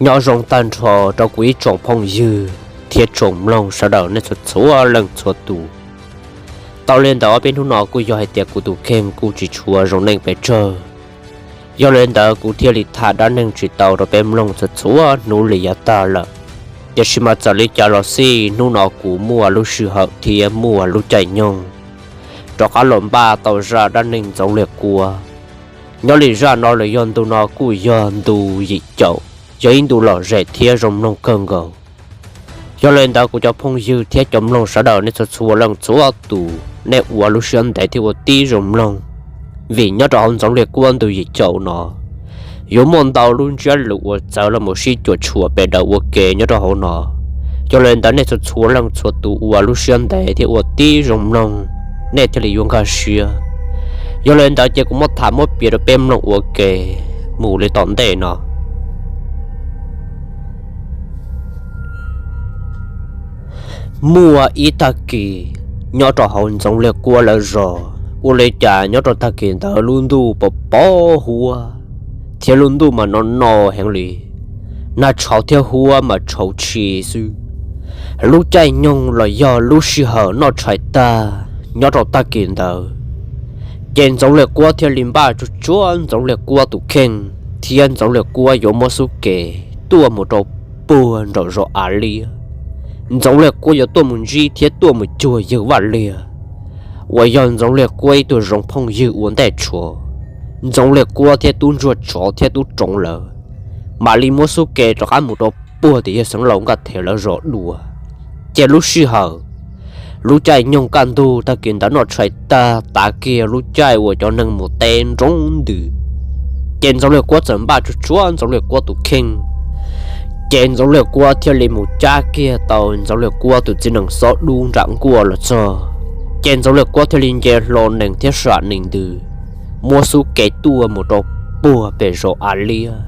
Nyob zoo tag nrho rau kuv ib tsoom phooj ywg thiab tsoom mloog sawv daws nej txhua txhua leej txhua tus. Tau li ntawd ob peb hnub no kuj yog hais tias kuv tus kheej kuj tsis tshua zoo neej pes tsawg, yog li ntawd kuv thiaj li tham dab neeg tsis tau rau peb mloog txhua txhua hnub li yav tag lawm. Tiam sis mas txawm li cas los xij hnub no kuv muaj lub sij hawm thiab muaj lub caij nyoog rov qab los npaj tau zaj dab neeg Ntxoov Liag Kuab. Nyob li zaj no los yog ntu no kuj yog ntu yim caum, yog ib ntu lom zem thiab zoo mloog kawg nkaus. Yog li ntawd kuv cov phooj ywg thiab cov mloog sawv daws nej txhua txhua leej txhua tus nej ua lub siab ntev thiab ua tib zoo mloog, vim nyob rau hauv Ntxoov Liag Kuab ntu yim caum no yuav muaj ntau lub ntsiab lus uas txawv los mus sib cuam tshuam pes daws ua ke nyob rau hauv no. Yog li ntawd nej txhua txhua leej txhua tus ua lub siab ntev thiab ua tib zoo mloog, nej thiaj li yuav nkag siab. Yog li ntawd ces kuv muab tham muab piav rau peb mloog ua ke mus li tom ntej no. Muaj ib tag kis nyob rau hauv Ntxoov Liag Kuab lawv zos, ua li cas nyob rau tag kis ntawd lub ntuj pos pos huab thiab lub ntuj mas no no heev li, nag tshauv thiab huab mas tshauv tshis xwb. Lub caij nyoog los yog lub sij hawm noj tshais tag nyob rau tag kis ntawd, ces Ntxoov Liag Kuab thiaj li npaj tsuag tsuag Ntxoov Liag Kuab tus kheej thiab Ntxoov Liag Kuab yuav muab xub ke tuaj mus rau puag nraum zos Av Liab. Ntxoov Liag Kuab yuav tuaj mus ntsib thiab tuaj mus cuag yawg Vaj Liag uas yog Ntxoov Liag Kuab ib tug zoo phooj ywg ua ntej tshuav. Ntxoov Liag Kuab thiab tub ntsuag tsov thiab tub roov lawv mam li muab xub ke rov qab mus rau puag tim yawg Xeev Laus Nkaj Them lawv zos dua. Ces lub sij hawm, lub caij nyoog kaj ntug tag kis ntawd noj tshais tag tav kiag lub caij uas cov neeg mus teb nroo ntws, ces Ntxoov Liag Kuab txawm npaj tsuag tsuag Ntxoov Liag Kuab tus kheej, ces Ntxoov Liag Kuab thiaj li mus cab kiag tau Ntxoov Liag Kuab tus txiv nees xob dub nram nkuaj los txog. Ces Ntxoov Liag Kuab thiaj li nce hlo nees thiab sam nees ntws, muab xub ke tuaj mus rau puag pem zos Av Liab,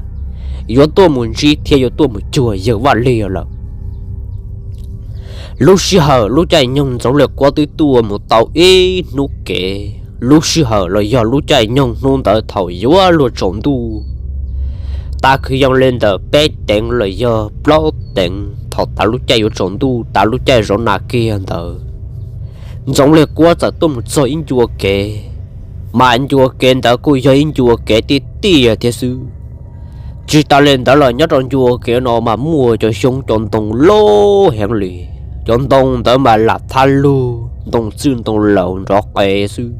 yuav tuaj mus ntsib thiab yuav tuaj mus cuag yawg Vaj Liag lawm. Lub sij hawm lub caij nyoog Ntxoov Liag Kuab twb tuaj mus tau ib hnub kev, lub sij hawm los yog lub caij nyoog hnub ntawd thaum yuav luag tsaus ntuj, tag kwv yees li ntawm peb teev los yog plaub teev thaum tav lub caij yuav tsaus ntuj tav lub caij zov nas kiag ntawd, Ntxoov Liag Kuab txawm tuaj mus txog ib ncua kev, mas ncua kev ntawd kuj yog ib ncua kev tiaj tiaj thiab xwb. Tsis tas li ntawd los nyob rau ncua kev no mas muaj cov xyoob cov ntoo loj heev li, cov ntoo ntawd mas lam thab lug ntoo txwj ntoo laus nrov qees xwb.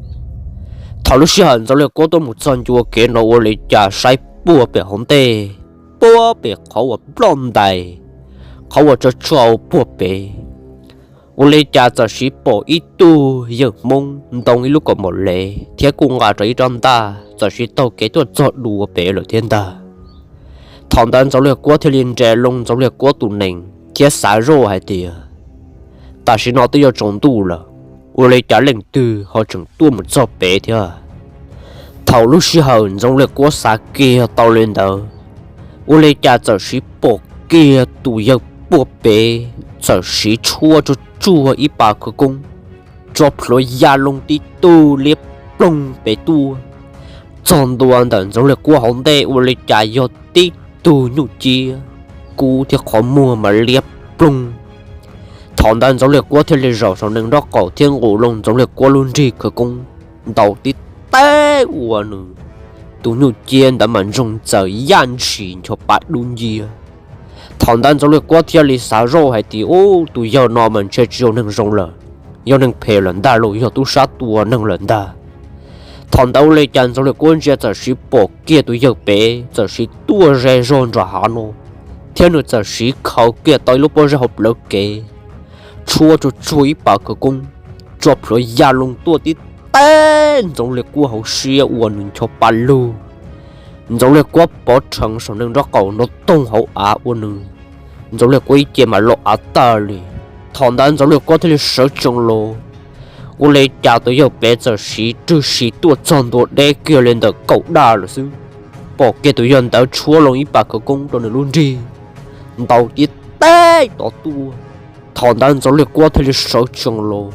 Thaum lub sij hawm Ntxoov Liag Kuab tuaj mus txog ncua kev no ua li cas saib puag pem hauv ntej, puag pem qhov uas ploj ntais, qhov uas tso tsho puag pem, ua li cas txawm siv pom ib tug yawg Hmoob ntoo ib lub kaus mom lev thiab kuj nqa rau ib rab ntaj txawm siv taug kev tuaj txog dua pem lawm thiab ntag. Thaum ntawd Ntxoov Liag Kuab thiaj li nres loo Ntxoov Liag Kuab tus nees thiab xav zoj hais tias, tam sim no twb yuav tsaus ntuj lawm, ua li cas leej twg ho tseem tuaj mus txog pem thiab? Thaum lub sij hawm Ntxoov Liag Kuab xav kiag tau li ntawd, ua li cas txawm siv pom kiag tus yawg puag pem txawm siv tshuab tsuag tsuag ib pas khawv koob, tso plhuav ya loo tib tug liab ploog pem tuaj txog ntua ntawm Ntxoov Liag Kuab hauv ntej, ua li cas yog tib tug nyuj ciab kub thiab qhov muag mas liab ploog. Thaum ntawd Ntxoov Liag Kuab thiaj li zaum saum nees nraub qaum thiab nqus loo Ntxoov Liag Kuab lub nrig khawv koob ntaus tib teg ua nws tus nyuj ciab ntawd mas ntsoog txawm yaj ntshis ncho pa dub nciab. Thaum ntawd Ntxoov Liag Kuab thiaj li xav zoj hais tias, ub, tus yawg no mas ntshe tsis yog neeg zoo lawm, yog neeg phem lawm ntag los yog tub sab tua neeg lawm ntag. Thaum ntawd ua li cas Ntxoov Liag Kuab ntsia txawm siv pom kiag tus yawg pem txawm siv tuaj ze zog nram hav no, thiab nws txawm siv khaws kiag tau ib lub pob zeb hauv plawv kev, tshuab tsuag tsuag ib pas khawv koob, tso plhuav ya loo tuaj tib teg Ntxoov Liag Kuab hauv siab ua nws ncho pa lug. Ntxoov Liag Kuab pov rheev saum nees nraub qaum nrov toog hauv av ua nws, Ntxoov Liag Kuab ib ce mas lo av tag li. Thaum ntawd Ntxoov Liag Kuab thiaj li sawv tsees los, ua li cas tus yawg pem txawm siv rwg sim tuaj txog ntua deb kiag li ntawm kaum daj lawm xwb. Pom kiag tus yawg ntawd tshuab loo ib pas khawv koob rau nws lub nrig, ntaus tib teg tod tuaj. Thaum ntawd Ntxoov Liag Kuab thiaj li sawv tsees los,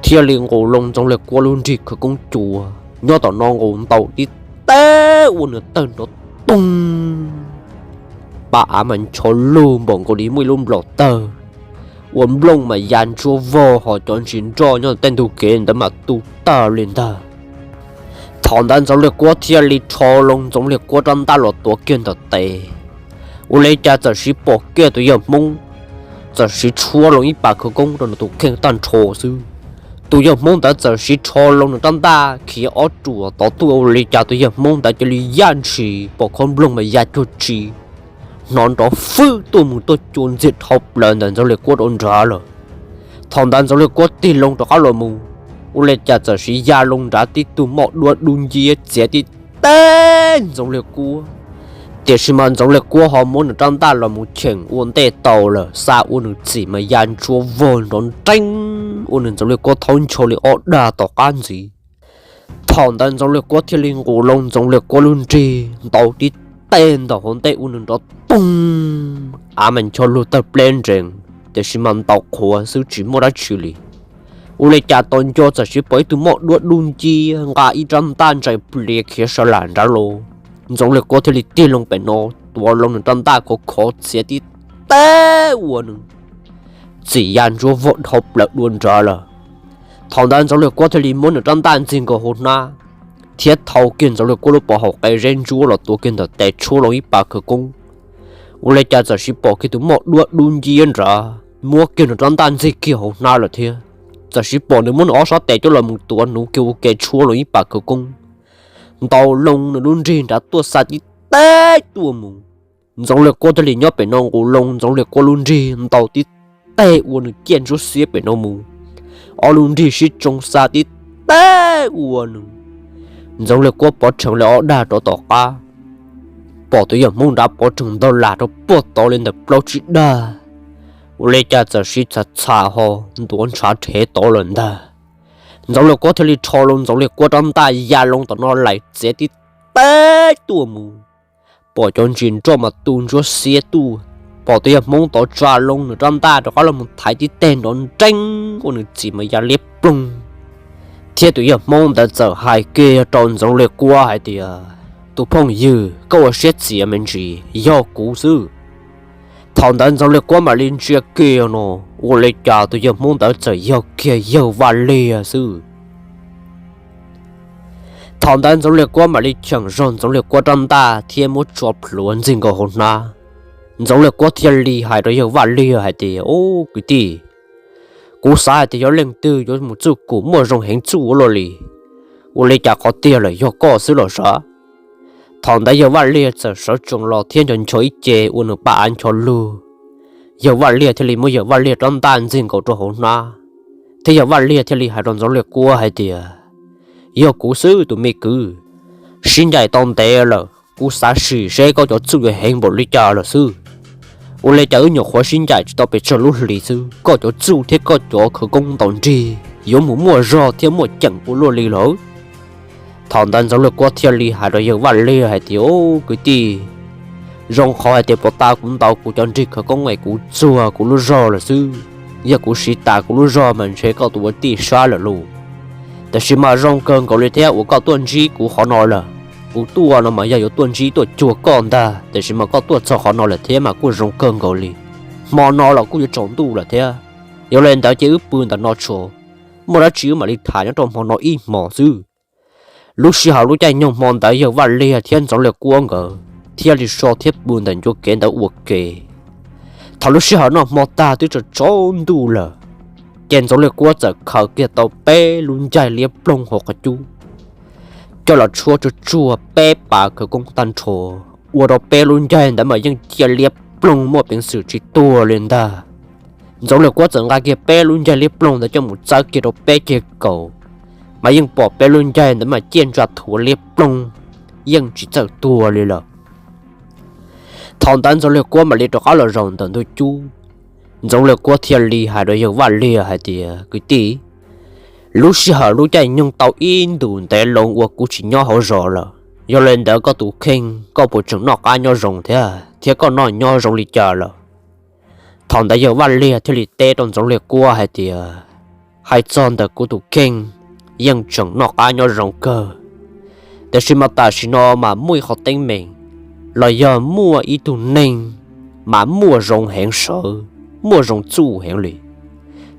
thiaj li nqus loo Ntxoov Liag Kuab lub nrig khawv koob cua, nyob tom no nqus ntaus tib teg ua nws tawg nrov toog, qab av mas ncho lug npaum nkaus li muaj ib lub nplaum tawg, ua nplooj mas ya ntsuab vog, ho cov ntsis nroj nyob tej ntug kev ntawd mas tu tag li ntag. Thaum ntawd Ntxoov Liag Kuab thiaj li rho loo Ntxoov Liag Kuab rab ntaj los tuav kiag ntawm tes. Ua li cas txawm siv pom kiag tus yawg Hmoob txawm siv tshuab loo ib pas khawv koob rau nws tus kheej tag nrho xwb. Tus yawg Hmoob ntawd txawm siv rho loo nws rab ntaj khiav ob ruam tod tuaj, ua li cas tus yawg Hmoob ntawd cia li yaj ntshis pom khob nplooj mas ya cuag tsi, hnov nrov fwb tuaj mus tuaj cua ntxiag dhau plaws ntawm Ntxoov Liag Kuab rau nrad lawm. Thaum ntawd Ntxoov Liag Kuab tig loo rov qab los mus, ua li cas txawm siv ya loo nrad tib tug moj duab dub nciab txiav tib teg Ntxoov Liag Kuab. Tiam sis mas Ntxoov Liag Kuab ho muab nws rab ntaj los mus cheem ua ntej tau lawm, xa ua nws txim mas ya ntsuab vog nrov nreeb ua nws Ntxoov Liag Kuab thaub ncho li ob dag tom qab ntxiv. Thaum ntawd Ntxoov Liag Kuab thiaj li nqus loo Ntxoov Liag Kuab lub nrig ntaus tib teg ntawm hauv ntej ua nws nrov poog, av mas ncho lug tawg pleb nrees, tiam sis mas ntaus qhuav xwb tsis muaj dab tsi li. Ua li cas tos nco txawm siv pom ib tug moj duab dub nciab nqa ib rab ntaj ntsais pliav khiav sawv lam nrad los. Ntxoov Liag Kuab thiaj li tig loo pem no, tuav loo nws rab ntaj khov khov txiav tib teg ua nws txim ya ntsuab vog dhau plaws dua nrad lawm. Thaum ntawd Ntxoov Liag Kuab thiaj li muab nws rab ntaj ntxig nkaus hauv hnab, thiab thau kiag Ntxoov Liag Kuab lub pov haum qe zeb ntsuab los tuav kiag ntawm tes tshuab loo ib pas khawv koob. Ua li cas txawm siv pom kiag tus moj duab dub nciab nrad muab kiag nws rab ntaj ntxig kiag hauv hnab lawm thiab. Txawm siv pom nws muab nws ob sab tes coj los mus tuav nuv kiag ua ke tshuab loo ib pas khawv koob, ntaus loo nws lub nrig nrad tuaj xa tib teg tuaj mus. Ntxoov Liag Kuab thiaj li nyob pem no nqus loo Ntxoov Liag Kuab lub nrig ntaus tib teg ua nws ciaj ntsuab xiab pem no mus. Ob lub nrig sib tsoo xa tib teg ua nws, Ntxoov Liag Kuab pov rhees li ob dag rov tom qab, pom tus yawg Hmoob nrad pov rhees ntog lag rau puag tod li ntawm plaub tsib dag. Ua li cas txawm siv txham txham ho ntuav ntshav rhev tod lawm ntag. Ntxoov Liag Kuab thiaj li rho loo Ntxoov Liag Kuab rab ntaj ya loo tom no lais txiav tib teg tuaj mus. Pom cov ntsis nroj mas tu ntsuab xiab tuaj, pom tus yawg Hmoob tod tsa loo nws rab ntaj rov qab los mus thaiv tib teg nrov nreeb ua nws txim mas ya liab ploog. Thiab tus yawg Hmoob ntawd txawm hais kiag rau Ntxoov Liag Kuab hais tias, tus phooj ywg, koj ua siab txias me ntsis, yog kuv xwb. Thaum ntawd Ntxoov Liag Kuab mam li ntsia kiag no, ua li cas tus yawg Hmoob ntawd txawm yog kiag yawg Vaj Liag xwb. Thaum ntawd Ntxoov Liag Kuab mam li cheem zog Ntxoov Liag Kuab rab ntaj thiab muab tso plhuav ntxig nkaus hauv hnab. Ntxoov Liag Kuab thiaj li hais rau yawg Vaj Liag hais tias, ub kwv tij, kuv xav hais tias yog leej twg yuav mus txuj kum muaj zoo heev txuj ua luaj li, ua li cas qhov tiag lawm yog koj xwb los sav. Thaum ntawd yawg Vaj Liag txawm sawv tsees los thiab nco ncho ib ce ua nws paj av ncho lug. Yawg Vaj Liag thiaj li muab yawg Vaj Liag rab ntaj ntxig nkaus rau hauv hnab, thiab yawg Vaj Liag thiaj li hais rau Ntxoov Liag Kuab hais tias, yog kuv xwb tus me kwv, sib ncaim tau ntev lawm, kuv xav sim seb koj cov txuj yuav heev npaum li cas lawm xwb. Ua li cas wb nyuam qhuav sib ncaim tsis tau pes tsawg lub hlis xwb, koj cov txuj thiab koj cov khawv koob ntaus nrig yuav mus muaj zog thiab muaj ceem ua luaj li lawm. Thaum ntawd Ntxoov Liag Kuab thiaj li hais rau yawg Vaj Liag hais tias, ub kwv tij, zoo qhov hais tias puag ta kuv ntaus kuv cov nrig khawv koob es kuv txuag kuv lub zog lawm xwb. Yog kuv siv tas kuv lub zog mas ntshe koj tus ua tij sab lawm lauj. Tiam sis mas zoo kawg nkaus li thiab uas koj tuaj ntsib kuv qhov no lawm. Kuv tuaj no mas yog yuav tuaj ntsib tuaj cuag koj ntag, tiam sis mas koj tuaj txog qhov no lawm thiab mas kuj zoo kawg nkaus li. Hmo no los kuj yuav tsaus ntuj lawm thiab. Yog li ntawd ces wb pw ntawm no tso, muaj dab tsi wb mam li tham nyob rau hmo no ib hmos xwb. Lub sij hawm lub caij nyoog hmo ntawd yawg Vaj Liag thiab Ntxoov Liag Kuab nkawd thiaj li so thiab pw ntawm ncua kev ntawd ua ke. Thaum lub sij hawm noj hmo tag twb tsaus tsaus ntuj lawm, ces Ntxoov Liag Kuab txawm khaws kiag tau peb lub ncaig liab ploog hauv qhov cub coj los tshuab tsuag tsuag peb pas khawv koob tag nrho, ua rau peb lub ncaig ntawd mas yeej ciaj liab ploog muaj peev xwm tsis tuag li ntag. Ntxoov Liag Kuab txawm nqa kiag peb lub ncaig liab ploog ntawd coj mus txawb kiag rau peb ceg kaum, mas yeej pom peb lub ncaig ntawd mas ciaj ntsa thuav liab ploog, yeej tsis txawj tuag li lawm. Thaum ntawd Ntxoov Liag Kuab mam li rov qab los zaum ntawm ntug cub. Ntxoov Liag Kuab thiaj li hais rau yawg Vaj Liag hais tias, kwv tij, lub sij hawm lub caij nyoog tau ib ntus ntev loo uas kuv tsis nyob hauv zos lawm, yog li ntawd koj tus kheej koj puas tseem noj qab nyob zoo thiab, thiab koj noj nyob zoo li cas lawm? Thaum ntawd yawg Vaj Liag thiaj li teb rau Ntxoov Liag Kuab hais tias, hais txog ntawm kuv tus kheej, yeej tseem noj qab nyob zoo kawg, tiam sis mas tam sim no mas muaj ib qhov teeb meem, los yog muaj ib tug neeg mas muaj zoo heev sawv, muaj zoo txuj heev li.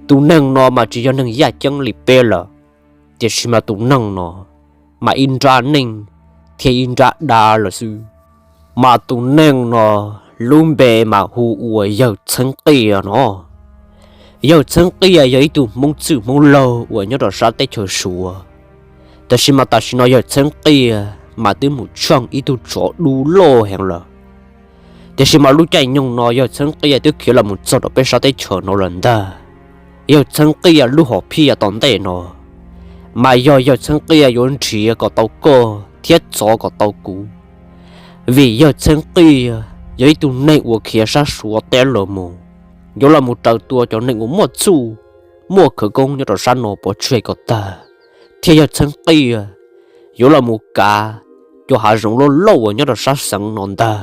Tus neeg no mas tsis yog neeg yaj ceeb li peb lawm, tiam sis mas tus neeg no mas ib nrab neej thiab ib nrab dab lawm xwb. Mas tus neeg no lub npe mas hu ua Yawg Txheeb Qias no. Yawg Txheeb Qias yog ib tug Hmoob txwj Hmoob laug uas nyob rau sab teb chaws Suav, tiam sis mas tam sim no Yawg Txheeb Qias mas twb mus tsheej ib tug tsov dub loj heev lawm. Tiam sis mas lub caij nyoog no Yawg Txheeb Qias twb khiav los mus txog rau peb sab teb chaws no lawm ntag. Yawg Txheeb Qias lub hom phiaj tom ntej no mas yog Yawg Txheeb Qias yuav nrhiav kom tau koj thiab txov kom tau kuv. Vim Yawg Txheeb Qias yog ib tug neeg uas khiav sab Suav teb los mus, yuav los mus raws tua cov neeg uas muaj txuj, muaj khawv koob nyob rau sab no pov tseg kom tag, thiab Yawg Txheeb Qias yuav los mus kav cov hav zoov loj loj uas nyob rau sab xeev no ntag.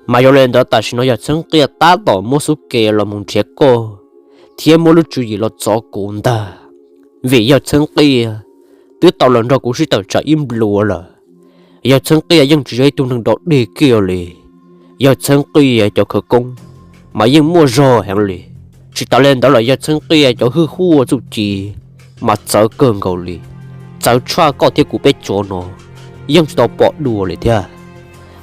Mas yog li ntawd tam sim no Yawg Txheeb Qias tab tom muab xub ke los mus nrhiav koj thiab muab lub tswv yim los txov kuv ntag. Vim Yawg Txheeb Qias twb tau los nrog kuv sib tawm tsam ib nplua lawm. Yawg Txheeb Qias yeej tsis yog ib tug neeg dog dig kiag li. Yawg Txheeb Qias cov khawv koob mas yeej muaj zog heev li. Tsis tas li ntawd los Yawg Txheeb Qias cov hwj huaj txuj ci mas txawv kawg nkaus li, txawv tshaj koj thiab kuv peb cov no yeej tsis tau pom dua li thiab.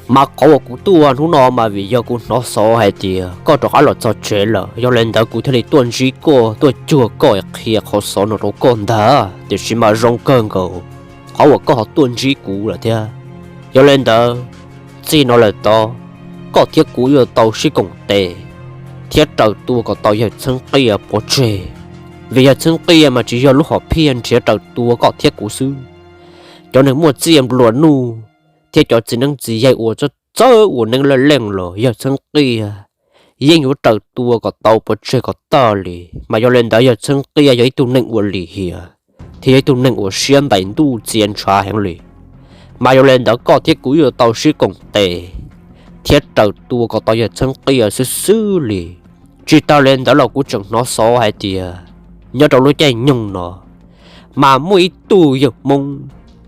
Mas qhov uas kuv tuaj hnub no mas vim yog kuv hnov xov hais tias koj rov qab los txog tsev lawm, yog li ntawd kuv thiaj li tuaj ntsib koj, tuaj cuag koj qhia qhov xov no rau koj ntag. Tiam sis mas zoo kawg nkaus qhov uas koj ho tuaj ntsib kuv lawm thiab. Yog li ntawd, txij no lawm tod, koj thiab kuv yuav tau sib koom tes thiab raws tua kom tau Yawg Txheeb Qias pov tseg. Vim Yawg Txheeb Qias mas tsis yog lub hom phiaj nrhiav raws tua koj thiab kuv xwb. Cov neeg muaj txiaj nplua nuj thiab cov txiv neeb txiv yaig uas txawj txawj ua neeb laj leej los Yawg Txheeb Qias yeej yuav raws tua kom tau pov tseg kom tag li. Mas yog li ntawd Yawg Txheeb Qias yog ib tug neeg uas lim hiam, thiab yog ib tug neeg uas siab ntais ntuj txia ntshav heev li. Mas yog li ntawd koj thiab kuv yuav tau sib koom tes thiab raws tua kom tau Yawg Txheeb Qias xwb xwb li. Tsis tas li ntawd los kuv tseem hnov xov hais tias nyob rau lub caij nyoog no mas muaj ib tug yawg Hmoob,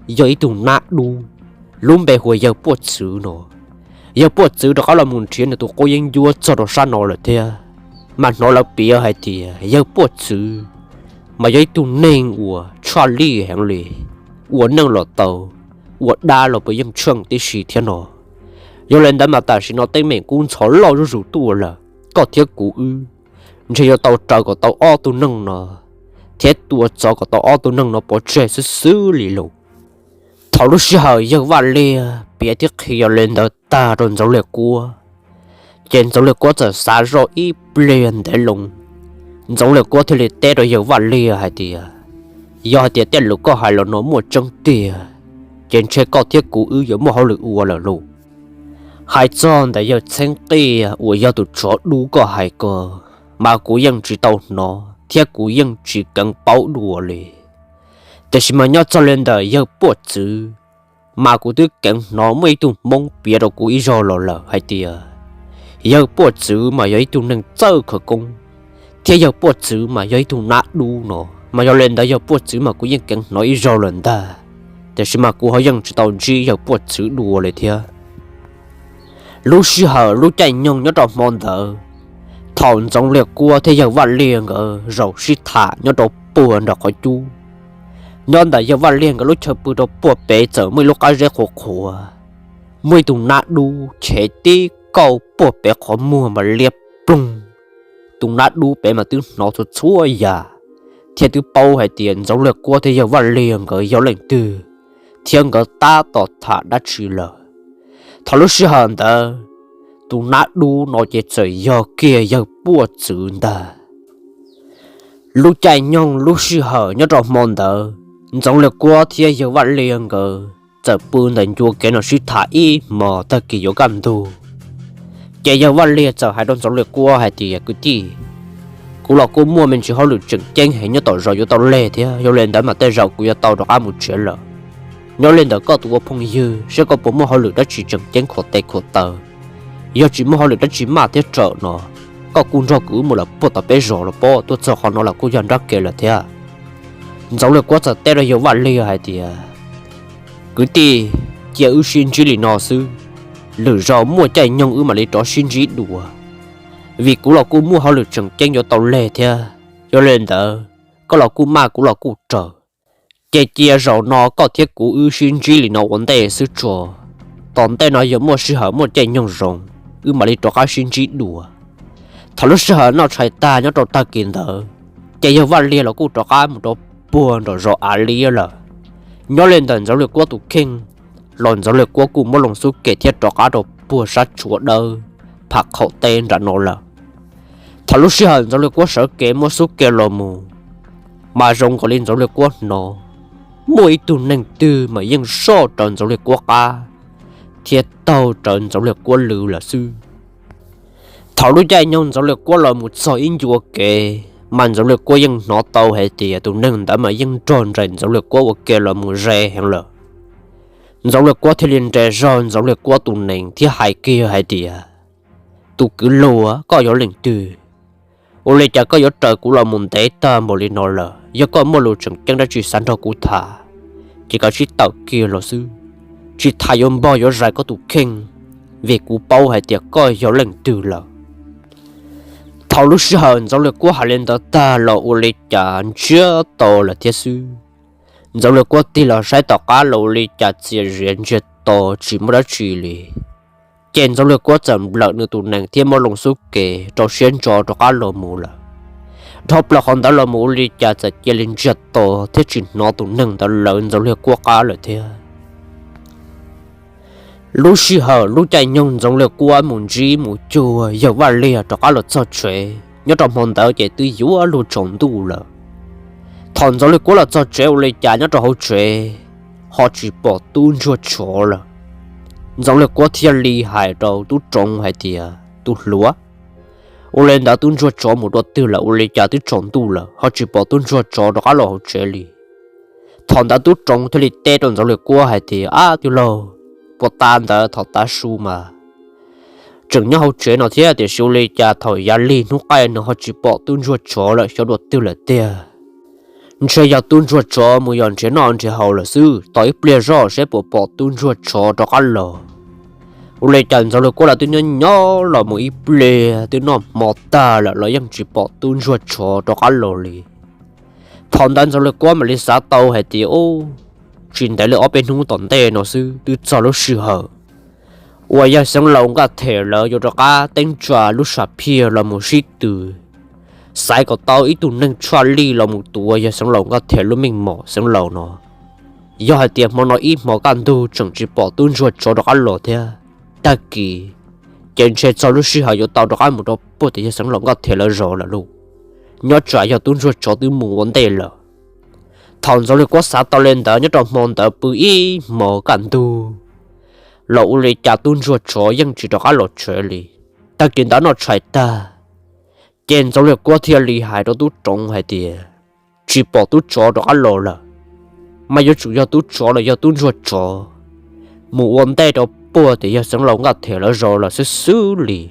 yog ib tug nab dub, lub npe hu ua Yawg Puaj Txwv no. Yawg Puaj Txwv rov qab los mus nrhiav nws tus qub yeeb ncuab txog rau sab no lawm thiab. Mas hnov lawv piav hais tias Yawg Puaj Txwv mas yog ib tug neeg uas tshaj lij heev li, ua neej los tau, ua dab los puas yeej tsheej tib si thiab no. Yog li ntawd mas tam sim no teeb meem kub ntxhov loj zuj zus tuaj lawm, koj thiab kuv wb ntshe yuav tau raws kom tau ob tug neeg no thiab tua txov kom tau ob tug neeg no pov tseg xwb xwb li lauj. Thaum lub sij hawm Yawg Vaj Liag piav thiab qhia li ntawd tag rau Ntxoov Liag Kuab, ces Ntxoov Liag Kuab txawm xav zoj ib pliag ntev loo. Ntxoov Liag Kuab thiaj li teb rau Yawg Vaj Liag hais tias, yog hais tias tej lus koj hais los no muaj tseeb tiag, ces ntshe koj thiab kuv wb yuav muaj hauj lwm ua lawm lauj. Hais txog ntawm Yawg Txheeb Qias uas yog tus tsov dub koj hais ko, mas kuv yeej tsis tau hnov thiab kuv yeej tsis keev paub dua li. Tiam sis mas nyob txog li ntawm Yawg Puaj Txwv, mas kuv twb keev hnov muaj ib tug Hmoob piav rau kuv ib zaug los lawm hais tias Yawg Puaj Txwv mas yog ib tug neeg txawj khawv koob, thiab Yawg Puaj Txwv mas yog ib tug nab dub no. Mas yog li ntawd Yawg Puaj Txwv mas kuv yeej keev hnov ib zaug lawm ntag, tiam sis mas kuv ho yeej tsis tau ntsib Yawg Puaj Txwv dua li thiab. Lub sij hawm lub caij nyoog nyob rau hmo ntawd, thaum Ntxoov Liag Kuab thiab Yawg Vaj Liag nkawd zaum sib tham nyob rau puag nram qhov cub, nyob ntawm Yawg Vaj Liag nkawd lub chaw pw rau puag pem txawm muaj ib lub qab zeb qhuav qhuav, muaj ib tug nab dub chev tib kaug puag pem qhov muag mas liab ploog. Tus nab dub pem mas twb hnov txhua txhua yam, thiab twb paub hais tias Ntxoov Liag Kuab thiab Yawg Vaj Liag nkawd yog leej twg, thiab nkawd tab tom tham dab tsi lawm. Thaum lub sij hawm ntawd, tus nab dub no ces txawm yog kiag Yawg Puaj Txwv ntag. Lub caij nyoog lub sij hawm nyob rau hmo ntawd, Ntxoov Liag Kuab thiab Yawg Vaj Liag nkawd txawm pw ntawm ncua kev no sib tham ib hmos tag kis yuav kaj ntug. Ces Yawg Vaj Liag txawm hais rau Ntxoov Liag Kuab hais tias, kwv tij, kuv los kuj muaj me ntsis hauj lwm tseem ceeb heev nyob tom zos yuav tau leg thiab, yog li ntawd mas tej zaum kuv yuav tau rov qab mus tsev lawm. Nyob li ntawm koj tus ua phooj ywg, seb koj puas muaj hauj lwm dab tsi tseem ceeb khuam tes khuam taw. Yog tsis muaj hauj lwm dab tsi maj thiab rawm no, koj kuj nrog kuv wb mus lawm puag tom peb zos los pob, tuaj txog qhov no los kuj yog nrab ke lawm thiab. Ntxoov Liag Kuab txawm teb rau Yawg Vaj Liag hais tias, kwv tij, cia wb sib ntsib li no xwb, lwm zaus muaj caij nyoog wb mam li rov sib ntsib dua. vim kuv los kuj muaj hauj lwm tseem ceeb yuav tau leg thiab. Yog li ntawd koj los kuj maj kuv los kuj raws, ces cia zaum no koj thiab kuv wb sib ntsib li no ua ntej xwb tso. Tom ntej no yog muaj sij hawm muaj caij nyoog zoo, wb mam li rov qab sib ntsib dua. Thaum lub sij hawm noj tshais tag nyob rau tag kis ntawd, ces yawg Vaj Liag los kuj rov qab mus rau puag nram zos Av Liab lawm. Nyob li ntawm Ntxoov Liag Kuab tus kheej los Ntxoov Liag Kuab kuj muab loo xub ke thiab rov qab rau puag sab tshuav dawb pham qaum teb nram no lawm. Thaum lub sij hawm Ntxoov Liag Kuab sawv kev muab xub ke los mus, mas zoo nkaus li Ntxoov Liag Kuab hnov muaj ib tug neeg twg mas yeej soj raws Ntxoov Liag Kuab qab thiab taug rawv Ntxoov Liag Kuab lw lawm xwb. Thaum lub caij nyoog Ntxoov Liag Kuab los mus txog ib ncua kev, mas Ntxoov Liag Kuab yeej hnov tau hais tias tus neeg ntawd mas yeej nrog nraim Ntxoov Liag Kuab ua ke los mus ze heev lawm. Ntxoov Liag Kuab thiaj li nres zog Ntxoov Liag Kuab tus nees thiab hais kiag hais tias, tus kwv luag, koj yog leej twg? Ua li cas koj yuav raws kuv los mus ntev tag npaum li no lawm? Yog koj muaj lus tseem ceeb dab tsi xav nrog kuv tham, ces koj sib tawm kiag los xwb, tsis tas yuav npog yuav zais koj tus kheej, vim kuv paub hais tias koj yog leej twg lawm. Thaum lub sij hawm Ntxoov Liag Kuab hais li ntawd tag los ua li cas ntsiag to lawm thiab xwb. Ntxoov Liag Kuab tig los saib tom qab los ua li cas txias zias ntsiag to tsis muaj dab tsi li. Ces Ntxoov Liag Kuab txawm nplawm nws tus nees thiab muab loo xub ke rau siab ntso rov qab los mus lawm. Dhau plaws qhov ntawd los mus ua li cas txawm cia li ntsiag to thiab tsis hnov tus neeg ntawd lawv Ntxoov Liag Kuab qab lawm thiab. Lub sij hawm lub caij nyoog Ntxoov Liag Kuab mus ntsib mus cuag yawg Vaj Liag rov qab los txog tsev, nyob rau hmo ntawd ces twb yuav luag tsaus ntuj lawm. Thaum Ntxoov Liag Kuab los txog tsev ua li cas nyob rau hauv tsev ho tsis pom tub ntsuag tsov lawm. Ntxoov Liag Kuab thiaj li hais rau tub Roov hais tias, tus hluas, ua li ntawd tub ntsuag tsov mus dua twg lawm? Ua li cas twb tsaus ntuj lawm ho tsis pom tub ntsuag tsov rov qab los hauv tsev li? Thaum ntawd tub Roov thiaj li teb rau Ntxoov Liag Kuab hais tias, ab tij laug, puag ta ntawd thaum tav su mas tseem nyob hauv tsev no thiab, tiam sis ua li cas thaum yav lig hnub qaij no ho tsis pom tub ntsuag tsov lawm, xyov dua twg lawm tiag. Ntshe yog tub ntsuag tsov mus yos nrhiav noj nrhiav haus lawm xwb, tos ib pliag zoj seb puas pom tub ntsuag tsov rov qab los. Ua li cas Ntxoov Liag Kuab lawv twb nyob nyob los mus ib pliag twb noj hmo tag lawm los yeej tsis pom tub ntsuag tsov rov qab los li. Thaum ntawd Ntxoov Liag Kuab mam li xav tau hais tias, ub, tsis ntev li ob peb hnub tom ntej no xwb twb txog lub sij hawm uas yawg Xeev Laus Nkaj Them lawv yuav rov qab teeb tsa lub sam phiaj los mus sib tw, xaiv kom tau ib tug neeg tshaj lij los mus tuav yawg Xeev Laus Nkaj Them lub meej mom Xeev Laus no. Yog hais tias hmo no ib hmos kaj ntug tseem tsis pom tub ntsuag tsov rov qab los thiab, tag kis ces ntshe txog lub sij hawm yuav tau rov qab mus rau puag tim yawg Xeev Laus Nkaj Them lawv zos lawm lauj. Nyob tsam yog tub ntsuag tsov twb mus ua ntej lawm. Thaum Ntxoov Liag Kuab xav tau li ntawd, nyob rau hmo ntawd pw ib hmos kaj ntug los ua li cas tub ntsuag tsov yeej tsis rov qab los tsev li. Tag kis ntawd noj tshais tag, ces Ntxoov Liag Kuab thiaj li hais rau tub Roov hais tias, tsis pom tub tsov rov qab los lawm, mas yuav tsum yog tub tsov los yog tub ntsuag tsov mus ua ntej rau puag tim yawg Xeev Laus Nkaj Them lawv zos lawm xwb xwb li.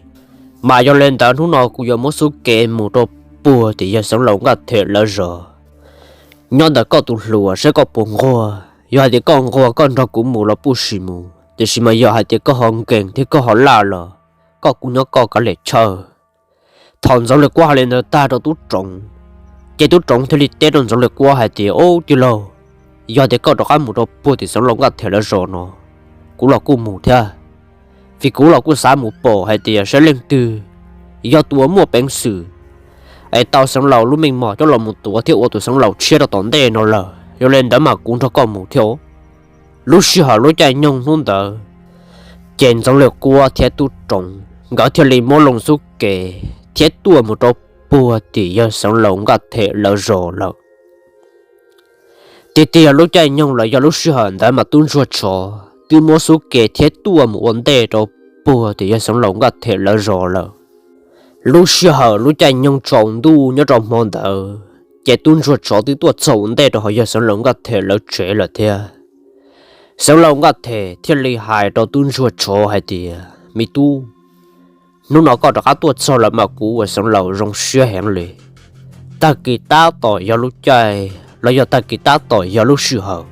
Mas yog li ntawd hnub no kuv yuav muab xub ke mus rau puag tim yawg Xeev Laus Nkaj Them lawv zos. Nyob ntawm koj tus hluas, saib koj puas nquag. Yog hais tias koj nquag koj nrog kuv mus los puj sim mus, tiam sis mas yog hais tias koj ho nkees thiab koj ho laj los koj kuj nyob koj kav liam chaw. Thaum Ntxoov Liag Kuab hais li ntawd tag rau tub Roov, ces tub Roov thiaj li teb rau Ntxoov Liag Kuab hais tias, ub tij laug, yog tias koj rov qab mus rau puag tim Xeev Laus Nkaj Them lawv zos no, kuv los kuj mus thiab. Vim kuv los kuj xav mus pom hais tias saib leej twg yog tus uas muaj peev xwm es tau Xeev Laus lub meej mom coj los mus tuav thiab ua tus Xeev Laus tshiab rau tom ntej no lawm. Yog li ntawd mas kuv nrog koj mus thiab. Lub sij hawm lub caij nyoog hnub ntawd, ces Ntxoov Liag Kuab thiab tub Roov nkawd thiaj li muab loo xub ke thiab tuaj mus rau puag tim yawg Xeev Laus Nkaj Them lawv zos lawm. Tiag tiag lub caij nyoog los yog lub sij hawm ntawd mas tub ntsuag tsov twb muab xub ke thiab tuaj mus ua ntej rau puag tim yawg Xeev Laus Nkaj Them lawv zos lawm. Lub sij hawm lub caij nyoog tsaus ntuj nyob rau hmo ntawd, ces tub ntsuag tsov twb tuaj txog ua ntej rau hauv yawg Xeev Laus Nkaj Them lawv tsev lawm thiab. Xeev Laus Nkaj Them thiaj li hais rau tub ntsuag tsov hais tias, me tub, hnub no koj rov qab tuaj txog lawm mas kuv ua Xeev Laus zoo siab heev li. Tag kis tab tom yog lub caij los yog tag kis tab tom yog lub sij hawm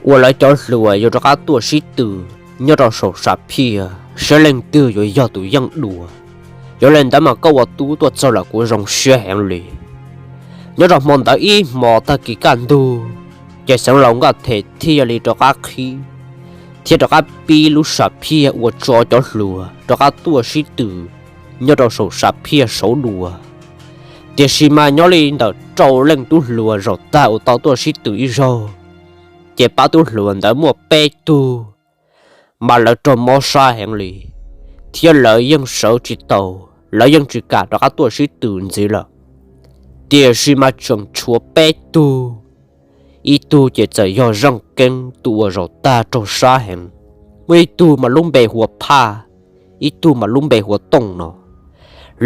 uas lawv cov hluas yuav rov qab tuaj sib tw nyob rau saum sam phiaj saib leej twg yuav yog tus yeej dua. Yog li ntawd mas koj ua tub tuaj txog lawm kuv zoo siab heev li. Nyob rau hmo ntawd ib hmo tag kis kaj ntug, ces Xeev Laus Nkaj Them thiaj li rov qab qhib, thiab rov qab pib lub sam phiaj ua tso cov hluas rov qab tuaj sib tw nyob rau saum sam phiaj saud dua. Tiam sis mas nyob li ntawm rau leej tub hluas zaum tag uas tau tuaj sib tw ib zaug, ces pab tub hluas ntawd muaj peb tug, mas lawv raug mob sab heev li, thiab lawv yeej sawv tsis tau, lawv yeej tsis kam rov qab tuaj sib tw ntxiv lawm. Tiam sis mas tseem tshuav peb tug, ib tug ces txawm yog Zeej Keeb tus uas zaum tag raug sab heev, muaj ib tug mas lub npe hu ua Phaj, ib tug mas lub npe hu ua Tooj no.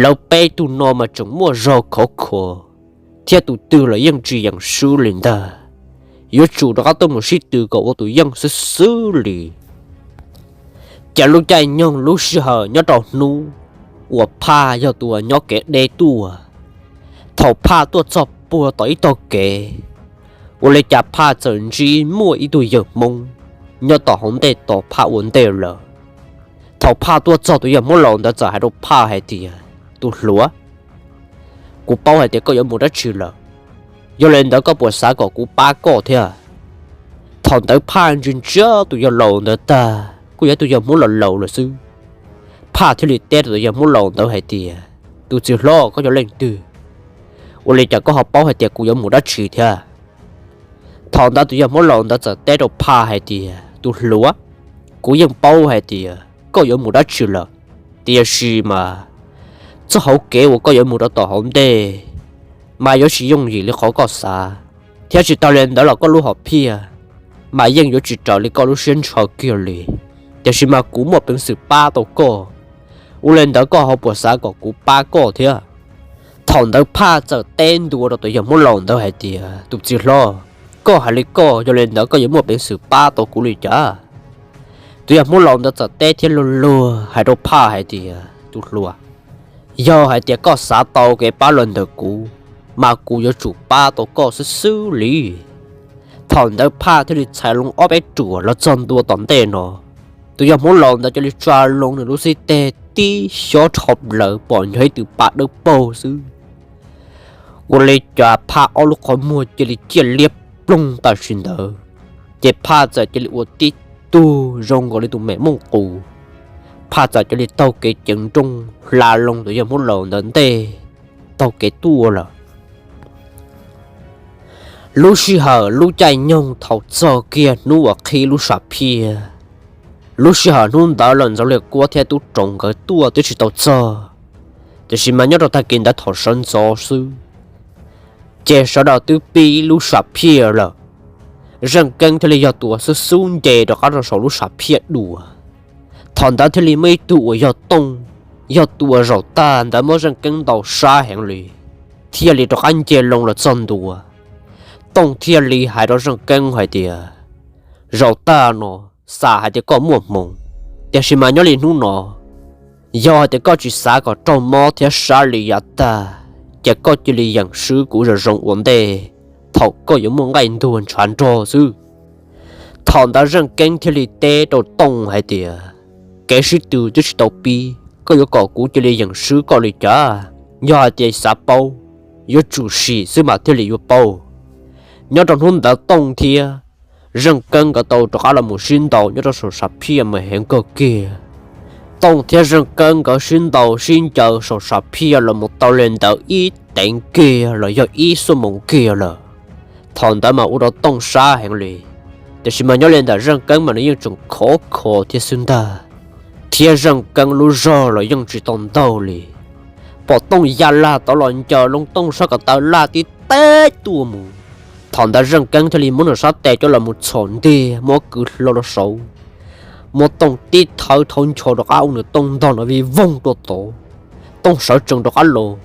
Lawv peb tug no mas tseem muaj zog khov kho, thiab tus twg los yeej tsis yeem swb li ntag, yuav tsum rov qab tuaj mus sib tw kom ua tus yeej xwb xwb li. Ces lub caij nyoog lub sij hawm nyob rau hnub uas Phaj yog tus uas nyob kev deb tuaj, thaum Phaj tuaj txog puag tom ib tog kev, ua li cas Phaj txawm ntsib muaj ib tug yawg Hmoob nyob tom hauv ntej tos Phaj ua ntej lawm. Thaum Phaj tuaj txog tus yawg Hmoob laus ntawd txawm hais rau Phaj hais tias, Tus hluas, kuv paub hais tias koj yuav mus dab tsi lawm, yog li ntawd koj puas xav kom kuv pab koj thiab? Thaum ntawd Phaj ntsia ntsia tus yawg laus ntawd tag, kuj yog tus yawg Hmoob laus laus lawm xwb. Phaj thiaj li teb rau tus yawg Hmoob laus ntawd hais tias, Tus txiv hlob, koj yog leej twg? Ua li cas koj ho paub hais tias kuv yuav mus dab tsi thiab? Thaum ntawd tus yawg Hmoob laus ntawd txawm teb rau Phaj hais tias, Tus hluas, kuv yeej paub hais tias koj yuav mus dab tsi lawm, tiam sis mas txoj hauv kev uas koj yuav mus rau tom hauv ntej mas yuav tsis yooj yim li qhov koj xav, thiab tsis tas li ntawd los koj lub hom phiaj mas yeej yuav tsis raws li koj lub siab ntshaw kiag li. Tiam sis mas kuv muaj peev xwm pab tau koj, ua li ntawd koj ho puas xav kom kuv pab koj thiab? Thaum ntawd Phaj txawm teb ntua rau tus yawg Hmoob laus ntawd hais tias, Tus txiv hlob, koj hais li koj, yog li ntawd koj yuav muaj peev xwm pab tau kuv li cas? Tus yawg Hmoob laus ntawd txawm teb thiab luag luag hais rau Phaj hais tias, Tus hluas, yog hais tias koj xav tau kev pab los ntawm kuv, mas kuv yuav tsum pab tau koj xwb xwb li. Thaum ntawd Phaj thiaj li txhais loo ob peb ruam los txog ntua tom ntej no. Tus yawg Hmoob laus ntawd cia li tsa loo nws lub xib teg tib xyob dhau plaws pom nyob ib tw pa dawb paug xwb. Ua li cas Phaj ob lub qhov muag cia li ciaj liab ploog tam sim ntawd, ces Phaj txawm cia li ua tib tug zoo nkaus li tus mem mooj qus. Phaj txawm cia li taug kev ceev nrooj hla loo tus yawg Hmoob laus ntawd ntej, taug kev tuaj lawm. Lub sij hawm lub caij nyoog thaum txog kiag hnub uas qhib lub sam phiaj, lub sij hawm hnub ntawd los Ntxoov Liaj Kuab thiab Tub Roos nkawd tuaj twb tsis tau txog, tiam sis mas nyob rau tag kis ntawd thaum sawv ntxov xwb, ces sawv daws twb pib lub sam phiaj lawm. Zeej Keeb thiaj li yog tus uas xub xub nce rov qab rau saum lub sam phiaj dua. Thaum ntawd thiaj li muaj ib tug uas yog Tooj, yog tus uas zaum tag ntawd muab Zeej Keeb ntaus sab heev li, thiaj li rov qab nce loo los txog ntua. Tooj thiaj li hais rau Zeej Keeb hais tias, Zaum tag no, xam hais tias koj muaj hmoo, tiam sis mas nyob li hnub no, yog hais tias koj tsis xav kom raug mob thiab sab li yav tag, ces koj cia li yeem swb kuv zoo zoo ua ntej, thaum koj yuav muaj nqaij ntuag ntshav nrog xwb. Thaum ntawd Zeej Keeb thiaj li teb rau Tooj hais tias, Kev sib tw twb tsis tau pib, koj yuav kom kuv cia li yeem swb koj li cas? Yog hais tias xav paub, yuav tsum sim xwb mas thiaj li yuav paub. Nyob rau hnub ntawd Tooj thiab Zeej Keeb nkawd tau rov qab los mus sib ntaus nyob rau saum sam phiaj mas heev kawg kiag. Tooj thiab Zeej Keeb nkawd sib ntaus sib ncaws saum sam phiaj los mus tau li ntawd ib teev kiag los yog ib xuab moos kiag lawm. Thaum ntawd mas ua rau Tooj sab heev li, tiam sis mas nyob li ntawm Zeej Keeb mas nws yeej tseem khov kho thiab xwb ntag, thiab Zeej Keeb lub zog los yeej tsis tau ntaug li. Pom Tooj ya lag tod los ncaws loo Tooj sab ko taw laj tib teb tuaj mus. Thaum ntawd Zeej Keeb thiaj li muab nws sab tes coj los mus txhom ntiag, muab kwv hlo rau saud, muab Tooj tib thawb thawb ncho rov qab ua nws Tooj ntog no vij voog rau tod. Tooj sawv tsees rov qab los,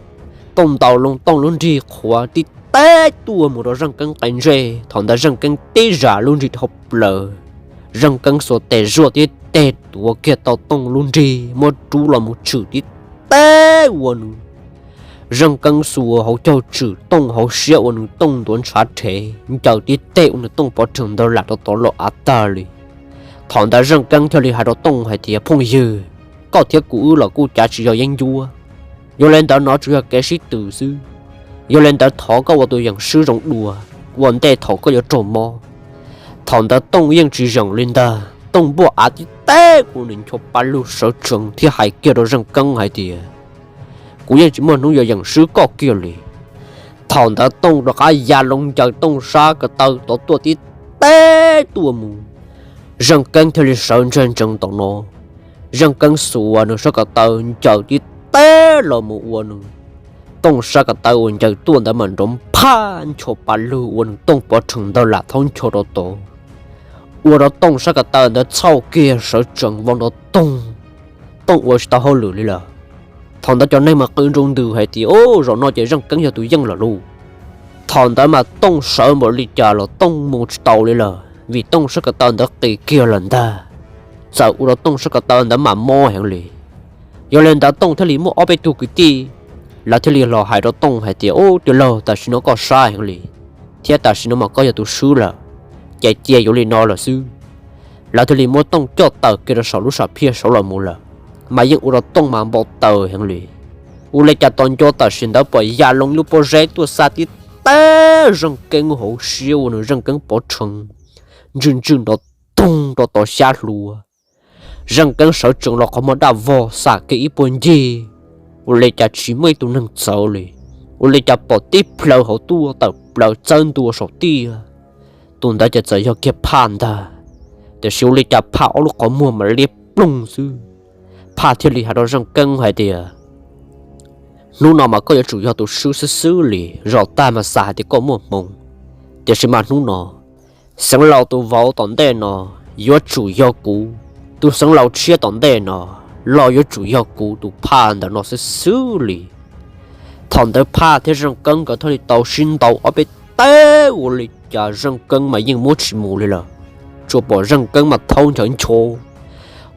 Tooj ntaus loo Tooj lub nrig qhuav tib teb tuaj mus rau Zeej Keeb qe ntsej. Thaum ntawd Zeej Keeb tib zam lub nrig dhau plaws, Zeej Keeb xuas tes zuaj tib teg tuav kiag tau Tooj lub nrig muab rub los mus tshwm tib teb ua nws. Zeej Keeb xuas hauv caug tshwm Tooj hauv siab ua nws Tooj ntuav ntshav rhev, ncaws tib teg ua nws Tooj pov rhees ntawd lam rau tod los av tag li. Thaum ntawd Zeej Keeb thiaj li hais rau Tooj hais tias, Phooj ywg, koj thiab kuv wb los kuj cav tsis yog yeeb ncuab, Yog li ntawd no tsuas yog kev sib tw xwb. Yog li ntawd thov koj ua tus yeem swb zoo dua, ua ntej thaum koj yuav raug mob. Thaum ntawd Tooj yeej tsis yeem li ntag, Tooj npuaj av tib teb ua nws ncho pa lug sawv tsees thiab hais kiag rau Zeej Keeb hais tias, kuv yeej tsis muaj hnub yuav yeem swb koj kiag li. Thaum ntawd Tooj rov qab ya loo ncaws Tooj sab ko taw tod tuaj tib teb tuaj mus. Zeej Keeb thiaj li sawv ntseg ntsees tom no. Zeej Keeb xuas nws sab ko taw ncaws tib teb los mus ua nws Tooj sab ko taw uas ncaws tuaj ntawd mas nrov phaj ncho pa lug ua nws Tooj pov rhees ntawd lam thaub ncho rau tod, ua rau Tooj sab ko taw ntawd txhauj kiag sawv tsees vau nrov toog. Tooj ua tsis tau hauj lwm li lawm. Thaum ntawd cov neeg mas qw nroo ntws hais tias, ub, zaum no ces Zeej Keeb yog tus yeej lawm lauj. Thaum ntawd mas Tooj sawv npaum li cas los Tooj mus tsis tau li lawm vim Tooj sab ko taw ntawd qis kiag lawm ntag. Txawm ua rau Tooj sab ko taw ntawd mas mob heev li. Yog li ntawd Tooj thiaj li muaj ob peb tug kwv tij, lawv thiaj li los hais rau Tooj hais tias, ub, tij laug, tam sim no koj sab heev li, thiab tam sim no mas koj yog tus swb lawm, ces cia yuav li no lawm xwb. Lawv thiaj li muab Tooj coj tawm kiag rau saum lub sam phiaj saud los mus lawm, mas yeej ua rau Tooj mas npau taws heev li. Ua li cas tos nco tam sim ntawd pom ya loo lub pob zeb tuaj xa tib teb Zeej Keeb hauv siab ua nws Zeej Keeb pov rhees ntswj ntswj nrov toog rau tod xyab hlua. Zeej Keeb sawv tsees los qhov muag daj vog xam kiag ib puag ncig, ua li cas tsis muaj ib tug neeg txawv li. Ua li cas pom tib plhaw hauv tuaj tawm plaws txawb ntua saum tiaj. Tus ntawd ces txawm yog kiag Phaj ntag, tiam sis ua li cas Phaj ob lub qhov muag mas liab ploog xwb. Phaj thiaj li hais rau Zeej Keeb hais tias, hnub no mas koj yuav tsum yog tus swb xwb xwb li, zaum tag mas xav hais tias koj muaj hmoo, tiam sis mas hnub no xeev laus tus vauv tom ntej no yuav tsum yog kuv, tus xeev laus tshiab tom ntej no los yuav tsum yog kuv tus Phaj ntawm no xwb xwb li. Thaum ntawd Phaj thiab Zeej Keeb nkawd thiaj li tau sib ntaus ob peb teg ua li cas Zeej Keeb mas yeej muab tsis mus li lawm. Tsuas pom Zeej Keeb mas thaub nchawv ncho,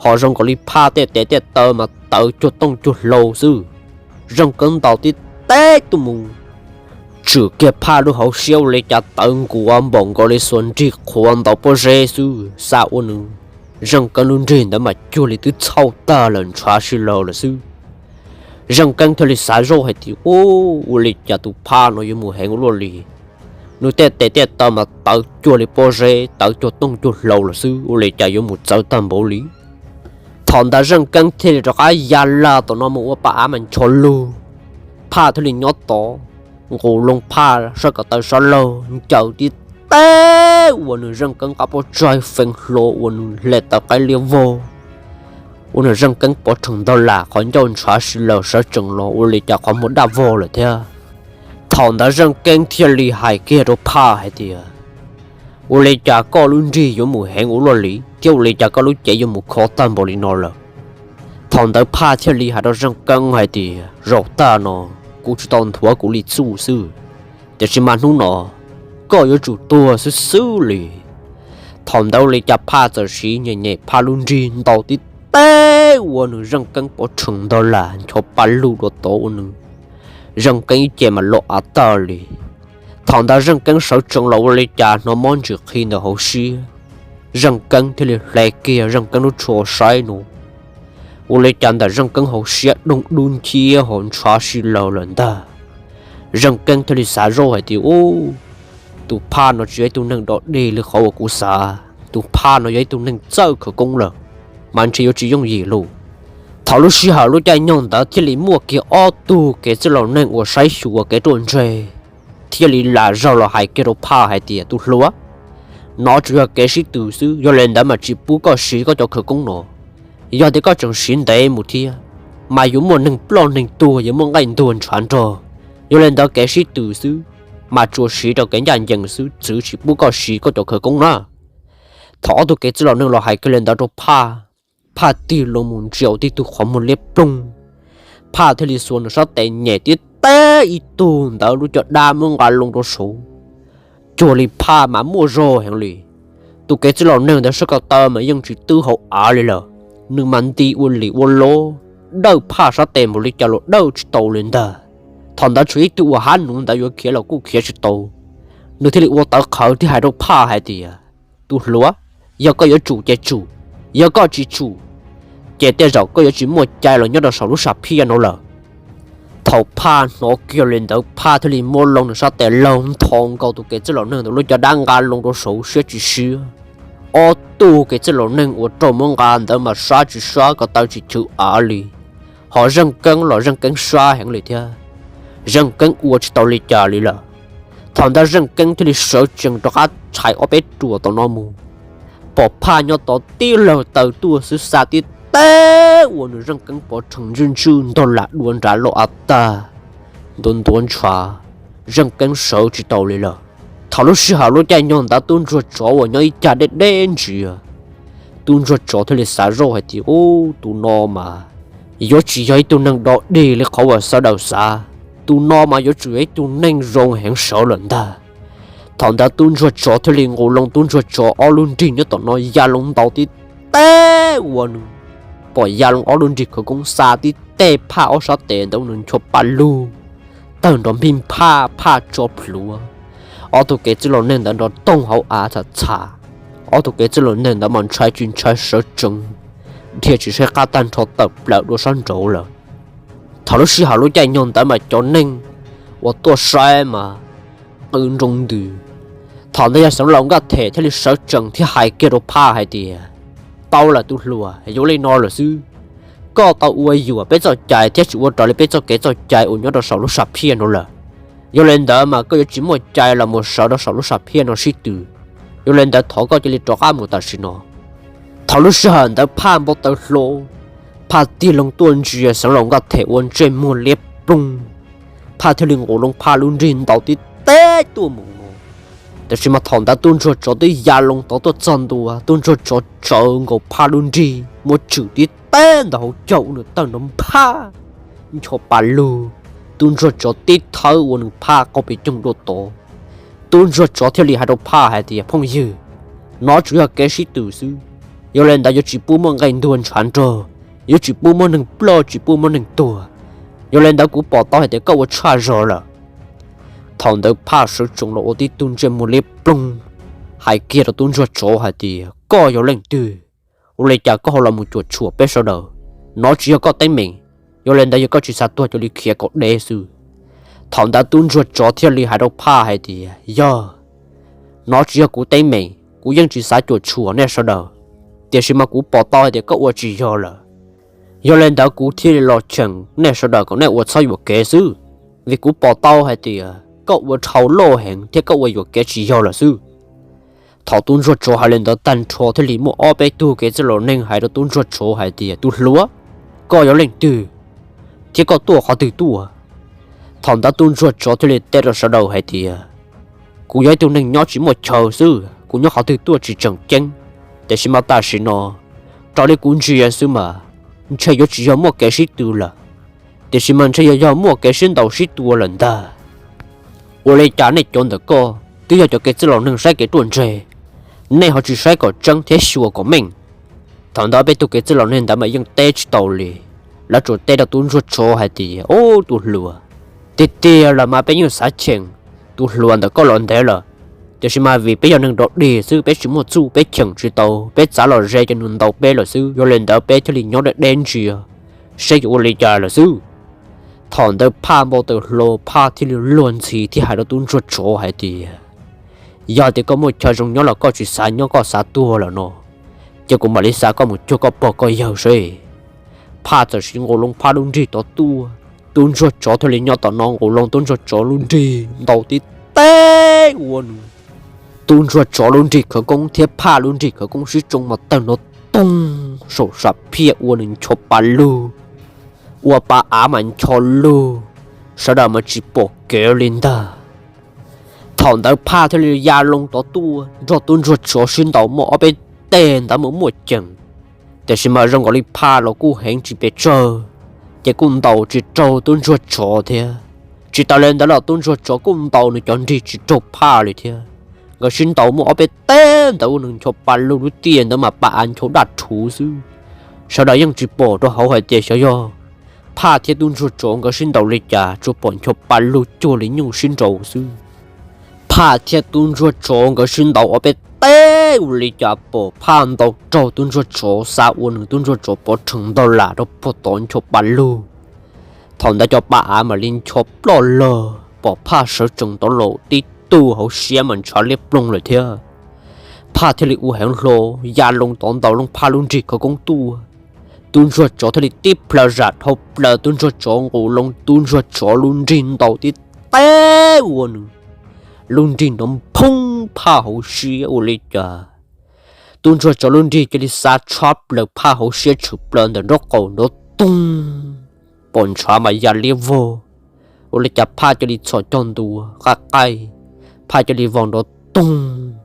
ho zoo nkaus li Phaj tej tes tej taw mas tawv cuag tooj cuag hlau xwb. Zeej Keeb ntaus tib teb tuaj mus, tshwm kiag Phaj lub hauv siab ua li cas tawv nkuav npaum nkaus li xuas nrig qhuav ntaus pob zeb xwb, xa ua nws Zeej Keeb lub nrig ntawd mas cuag li twb txhauj tag lawm ntshav si laws lawm xwb. Zeej Keeb thiaj li xav zoj hais tias, ub, ua li cas tus Phaj no yuav mus heev ua luaj li. Nws tej tes tej taw mas tawv cuag li pob zeb, tawv cuag tooj cuag hlau lawm xwb, ua li cas yuav mus txawv tag npaum li. Thaum ntawd Zeej Keeb thiaj li rov qab ya lag tom no mus ua pa av mas ncho lug. Phaj thiaj li nyob tod, nqus loo Phaj sab ko taw sab laug ncaws tib teg ua nws Zeej Keeb qab pob tsaig feev hlo ua nws hle tawv qaib liab vog, ua nws Zeej Keeb pov rhees ntog lam qhov ncauj ntshav si laws sawv tsees los ua li cas qhov muag daj vog lawm thiab. Thaum ntawd Zeej Keeb thiaj li hais kiag rau Phaj hais tias, ua li cas koj lub nrig yuav mus heev ua luaj li thiab ua li cas koj lub cev yuav mus khov tag npaum li no lawm? Thaum ntawd Phaj thiaj li hais rau Zeej Keeb hais tias, zaum tag no kuv tsuas tau nthuav kuv li txuj xwb, tiam sis mas hnub no koj yuav tsum tuag xwb xwb li. Thaum ntawd ua li cas Phaj txawm siv nyem nyem Phaj lub nrig ntaus tib teg ua nws Zeej Keeb pov rhees ntog lam ncho pa lug dua tod ua nws Zeej Keeb ib ce mas loj av tag li. Thaum ntawd Zeej Keeb sawv tsees los ua li cas hnov mob ntsis qhi ntawm hauv siab. Zeej Keeb thiaj li hle kiag Zeej Keeb lub tsho saib no, ua li cas ntawm Zeej Keeb hauv siab doog dub nciab ho ntshav si laws lawm ntag. Zeej Keeb thiaj li xav zoj hais tias, ub, tus Phaj no tsis yog ib tug neeg dog dig li qhov uas kuv xav, tus Phaj no yog ib tug neeg txawj khawv koob lawm, mas ntshe yuav tsis yooj yim lauj. Thaum lub sij hawm lub caij nyoog ntawd thiaj li muaj kiag ob tug kev txwj laus neeg uas saib xyuas kev ruaj ntseg thiaj li lam zaug los hais kiag rau Phaj hais tias, tus hluas, nov tsuas yog kev sib tw xwb, yog li ntawd mas tsis pub koj siv koj cov khawv koob no. Yog tias koj tseem siv ntev mus thiab, mas yuav muaj neeg ploj neeg tuag, yuav muaj nqaij ntuag ntshav nrog. Yog li ntawd kev sib tw xwb, mas tsuas siv rau kev ncaj ncees xwb, txwv tsis pub koj siv koj cov khawv koob na. Thaum ob tug kev txwj laus neeg los hais kiag li ntawd rau Phaj, Phaj tig loo mus ntsia tib tug qhov muag liab ploog. Phaj thiaj li xuas nws sab tes nyem tib teg ib tug ntawd lub caj dab muab nqa loo rau saud. Cuag li Phaj mas muaj zog heev li. Tus kev txwj laus neeg ntawd sab ko taw mas yeej tsis twb hauv av li lawm, nws mas nti ua lim ua lob, dawj Phaj sab tes npaum li cas los dawj tsis tau li ntag. Thaum ntawd tshuav ib tug uas hab nuv ntawd yuav khiav los kuj khiav tsis tau. Nws thiaj li ua tawv qhawv thiab hais rau Phaj hais tias, tus hluas, yog koj yuav tsum ces tsum, yog koj tsis tsum, ces tej zaum koj yuav tsis muaj cai los nyob rau saum lub sam phiaj no lawm. Thaum Phaj hnov kiag li ntawd, Phaj thiaj li muab loo nws sab tes laug ntho nkaus tus kev txwj laus neeg ntawd lub caj dab nqa loo rau saud siab tsis siab. Ob tug kev txwj laus neeg uas raug muab nqa ntawd mas sab tsis sab ko taw tsis chwv av li. Ho Zeej Keeb los Zeej Keeb sab heev li thiab. Zeej Keeb ua tsis tau li cas li lawm. Thaum ntawd Zeej Keeb thiaj li sawv tsees rov qab tshais ob peb ruam tom no mus. Pom Phaj nyob tod tib laug taw tuaj xwb xa tib teg ua nws Zeej Keeb pov rhees ntswj ntswj ntog lam dua nrad loj av tag, ntuav ntuav ntshav, Zeej Keeb sawv tsis tau li lawm. Thaum lub sij hawm lub caij nyoog ntawd tub ntsuag tsov uas nyob ib cag deb deb ntsia, tub ntsuag tsov thiaj li xav zoj hais tias, Ub, tus no mas yuav tsis yog ib tug neeg dog dig li qhov uas sawv daws xav. Tus no mas yuav tsum yog ib tug neeg zoo heev sawv lawm ntag. Thaum ntawd tub ntsuag tsov thiaj li nqus loo tub ntsuag tsov ob lub nrig nyob tom no ya loo ntaus tib teg ua nws, pom ya loo ob lub nrig khawv koob xa tib teg Phaj ob sab tes ntawd nws ncho pa lug, tawg nrov npij nphaj, Phaj tso plhuav. Ob tug kev txwj laus neeg ntawd nrov toog hauv av txham txham. Ob tug kev txwj laus neeg ntawd mas ntshai tsis ntshai sawv tsees, dhia tsis saib qab tag nrho tawm plaws dua sab nraud lawm. Thaum lub sij hawm lub caij nyoog ntawd mas cov neeg uas tuaj saib mas qw nroo ntws. Thaum ntawd yawg Xeev Laus Nkaj Them thiaj li sawv tsees thiab hais kiag rau Phaj hais tias, Tau lawm tus hluas, yuav li no lawm xwb. Koj tau ua yuam peb txoj cai thiab tsis ua raws li peb txoj kev txoj cai uas nyob rau saum lub sam phiaj no lawm. Yog li ntawd mas koj yuav tsis muaj cai los mus sawv rau saum lub sam phiaj no sib tw. Yog li ntawd thov koj cia li rov qab mus tam sim no. Thaum lub sij hawm ntawd Phaj npau taws hlo, Phaj tig loo tuaj ntsia Xeev Laus Nkaj Them ua ntsej muag liab ploog. Phaj thiaj li nqus loo Phaj lub nrig ntaus tib teg tuaj mus no. Tiam sis mas thaum ntawd tub ntsuag tsov twb ya loo tod tuaj txog ntua, tub ntsuag tsov tsawv nkaus Phaj lub nrig muab tshwm tib teg ntawm hauv caug ua nws tawg nrov nphaj, ncho pa lug. Tub ntsuag tsov tib thawb ua nws Phaj qaug pes coog dua tod. Tub ntsuag tsov thiaj li hais rau Phaj hais tias, Phooj ywg, no tsuas yog kev sib tw xwb. Yog li ntawd yuav tsis pub muaj nqe ntuag ntshav nrog, yuav tsis pub muaj neeg ploj, tsis pub muaj neeg tuag. Yog li ntawd kuv pom tau hais tias koj ua tshaj zog lawm. Thaum ntawd Phaj sawv tsees los ua tib tug ntsej muag liab ploog, hais kiag rau tub ntsuag tsov hais tias, Koj yog leej twg? Ua li cas koj ho los mus cuam tshuam peb sawv daws? No tsis yog koj teeb meem. Yog li ntawd yog koj tsis xav tuag cia li khiav kom deb xwb. Thaum ntawd tub ntsuag tsov thiaj li hais rau Phaj hais tias, Yog, no tsis yog kuv teeb meem, kuv yeej tsis xav cuam tshuam nej sawv daws, tiam sis mas kuv pom tau hais tias koj ua tsis yog lawm. Yog li ntawd kuv thiaj li los cheem nej sawv daws kom nej ua txhob yuam kev xwb, vim kuv pom tau hais tias koj ua dhau loj heev thiab koj ua yuam kev tsis yog lawm xwb. Thaum tub ntsuag tsov hais li ntawd tag nrho thiaj li muaj ob peb tug kev txwj laus neeg hais rau tub ntsuag tsov hais tias, Tus hluas, koj yog leej twg thiab koj tuaj qhov twg tuaj? Thaum ntawd tub ntsuag tsov thiaj li teb rau sawv daws hais tias, Kuv yog ib tug neeg nyob tsis muaj chaw xwb, kuv nyob qhov twg tuaj tsis tseem ceeb. Tiam sis mas tam sim no, raws li kuv ntsia xwb mas, ntshe yuav tsis yog muaj kev sib tw lawm, tiam sis mas ntshe yuav yog muaj kev sib ntaus sib tua lawm ntag. Ua li cas nej cov ntawm koj twb yog cov kev txwj laus neeg saib kev ruaj ntseg, nej ho tsis saib kom tseeb thiab xyuas kom meej? Thaum ntawd peb tug kev txwj laus neeg ntawd mas yeej teb tsis tau li. Lawv tsuas teb rau tub ntsuag tsov hais tias, Ub, tus hluas, tiag tiag los mas peb yeej xav cheem tus hluas ntawm koj los ntev lawm, tiam sis mas vim peb yog neeg dog dig xwb peb tsis muaj txuj peb cheem tsis tau, peb txav los ze cov nws ntaus peb lawm xwb. Yog li ntawd peb thiaj li nyob deb deb ntsia, saib yuav ua li cas lawm xwb. Thaum ntawd Phaj npau taws hlo, Phaj thiaj li luag ntxhi thiab hais rau tub ntsuag tsov hais tias, Yog tias koj muaj chaw zoo nyob los koj tsis xav nyob koj xav tuag lawm no, ces kuv mam li xa koj mus cuag koj pog koj yawg seb. Phaj txawm sim nqus loo Phaj lub nrig tod tuaj, tub ntsuag tsov thiaj li nyob tom no nqus loo tub ntsuag tsov lub nrig ntaus tib teg ua nws. Tub ntsuag tsov lub nrig khawv koob thiab Phaj lub nrig khawv koob sib tsoo mas tawg nrov toog saum sam phiaj ua nws ncho pa lug, ua pa av mas ncho lug, sawv daws mas tsis pom kev li ntag. Thaum ntawd Phaj thiaj li ya loo tod tuaj nrog tub ntsuag tsov sib ntaus muaj ob peb teg ntawd mus muaj ceem. Tiam sis mas zoo nkaus li Phaj los kuj heev tsis pes tsawg, ces kuj ntaus tsis raug tub ntsuag tsov thiab. Tsis tas li ntawd los tub ntsuag tsov kuj ntaus nws cov nrig tsis raug Phaj li thiab. Nkawd sib ntaus muaj ob peb teg ntawd ua nws ncho pa lug lub tiaj ntawd mas pa av ncho daj rhuv xwb. Sawv daws yeej tsis pom rau hauv hais tias xyov yog Phaj thiab tub ntsuag tsov nkawd sib ntaus li cas, tsuas pom ncho pa lug cuag li nyuj sib nraus xwb. Phaj thiab tub ntsuag tsov nkawd sib ntaus ob peb teg ua li cas pom Phaj ntaus raug tub ntsuag tsov, xa ua nws tub ntsuag tsov pov rhees ntog lam rau puag tod ncho pa lug. Thaum ntawd cov pa av mam li ncho ploj lawg, pom Phaj sawv tsees tov laum tib tug hauv siab mas ntshav liab ploog lawm thiab. Phaj thiaj li ua heev hlo, ya loo tov ntaus loo Phaj lub nrig khawv koob tuaj. Tub ntsuag tsov thiaj li tib plhaw zam dhau plaws tub ntsuag tsov nqus loo, tub ntsuag tsov lub nrig ntaus tib teb ua nws lub nrig nrov nphoob Phaj hauv siab ua li cas tub ntsuag tsov lub nrig cia li xa tshab plaws Phaj hauv siab tshwm plaws ntawm nraub qaum nrov toog, pom ntshav mas ya liab vog. Ua li cas Phaj cia li txhos caug ntua qab qaij, Phaj cia li vau nrov toog,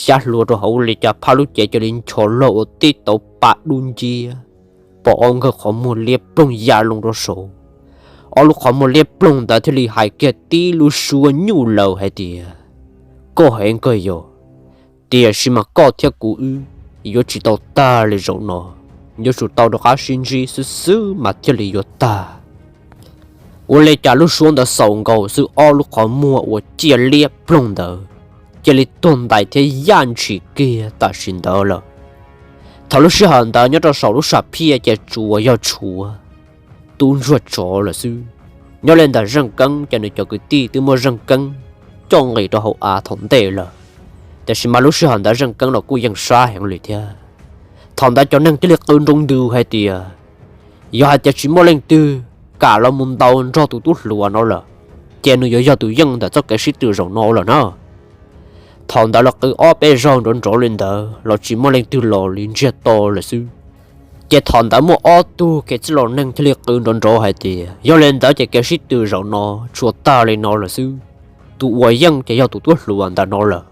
xyab hlua rau hauv, ua li cas Phaj lub cev cia li ncho log ua tib tauv pa dub nciab, pom ob nkawg qhov muag liab ploog ya loo rau saud. Ob lub qhov muag liab ploog ntawd thiaj li hais kiag tib lub suab nyuj laws hais tias, koj heev kawg yog, tiam sis mas koj thiab kuv wb yuav tsis tau tag li zaum no, yuav tsum tau rov qab sib ntsib xwb xwb mas thiaj li yuav tag. Ua li cas lub suab ntawd xaus nkaus xwb ob lub qhov muag uas ciaj liab ploog ntawd cia li tuag ntais thiab yaj ntshis kiag tam sim ntawd lawm. Thaum lub sij hawm ntawd nyob rau saum lub sam phiaj ces tsuas yog tshuav tub ntsuag tsov lawm xwb. Nyob li ntawm Zeej Keeb ces nws cov kwv tij twb muab Zeej Keeb coj nqis rau hauv av thaum ntej lawm, tiam sis mas lub sij hawm ntawd Zeej Keeb los kuj yeej sab heev li thiab. Thaum ntawd cov neeg thiaj li qw nroo ntws hais tias, yog hais tias tsis muaj leej twg kam los mus ntaus nrog tus tub hluas no lawm, ces nws yuav yog tus yeej ntawm txoj kev sib tw zaum no lawm na. Thaum ntawd los qw ob peb zaug nrov nrov li ntawd los tsis muaj leej twg los li, ntsiag to lawm xwb. Ces thaum ntawd muaj ob tug kev txwj laus neeg thiaj li qw nrov nrov hais tias, yog li ntawd ces kev sib tw zaum no tsuas tag li no lawm xwb, tus uas yeej ces yog tus tub hluas ntawm no lawm.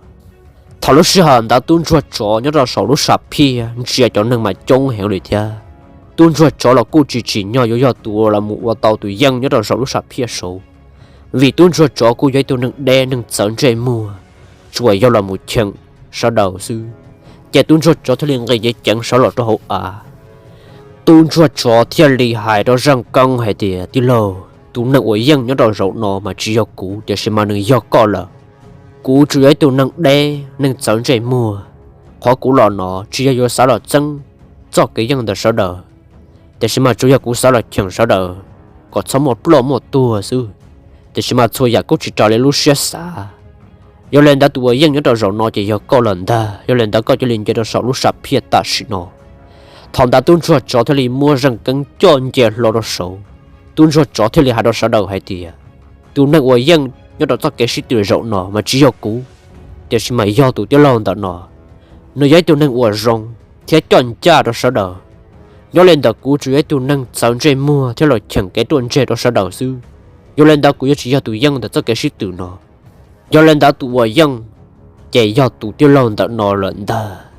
Thaum lub sij hawm ntawd tub ntsuag tsov nyob rau saum lub sam phiaj ntsia cov neeg mas coob heev li thiab. Tub ntsuag tsov los kuj tsis tsim nyog yuav yog tus uas los mus ua tau tus yeej nyob rau saum lub sam phiaj saud, vim tub ntsuag tsov kuj yog ib tug neeg deb neeg txawv ntsej muag, tsuas yog los mus cheem sawv daws xwb. Ces tub ntsuag tsov thiaj li nqis ceev ceev sawv los rau hauv av. Tub ntsuag tsov thiaj li hais rau Zeej Keeb hais tias, tij laug, tus neeg uas yeej nyob rau zaum no mas tsis yog kuv, tiam sis mas nws yog koj lawm. Kuv tsuas yog ib tug neeg deb neeg txawv ntsej muag, qhov kuv los no tsis yog yuav xav los txeeb txoj kev yeej ntawm sawv daws, tiam sis mas tsuas yog kuv xav los cheem sawv daws kom txhob muaj ploj muaj tuag xwb, tiam sis mas txhua yam kuj tsis raws li lub siab xav. Yog li ntawd tus uas yeej nyob rau zaum no ces yog koj lawm ntag, yog li ntawd koj cia li nce rau saum lub sam phiaj tam sim no. Thaum ntawd tub ntsuag tsov thiaj li muab Zeej Keeb coj nce hlo rau saud. Tub ntsuag tsov thiaj li hais rau sawv daws hais tias, tus neeg uas yeej nyob rau txoj kev sib tw zaum no mas tsis yog kuv, tiam sis mas yog tus tij laug ntawm no. Nws yog ib tug neeg uas zoo thiab coj ncaj rau sawv daws. Nyob li ntawd kuv tsuas yog ib tug neeg txawv ntsej muag thiab los cheem kev ruaj ntseg rau sawv daws xwb. Yog li ntawd kuv yuav tsis yog tus yeej ntawm txoj kev sib tw no. Yog li ntawd tus uas yeej ces yog tus tij laug ntawm no lawm ntag.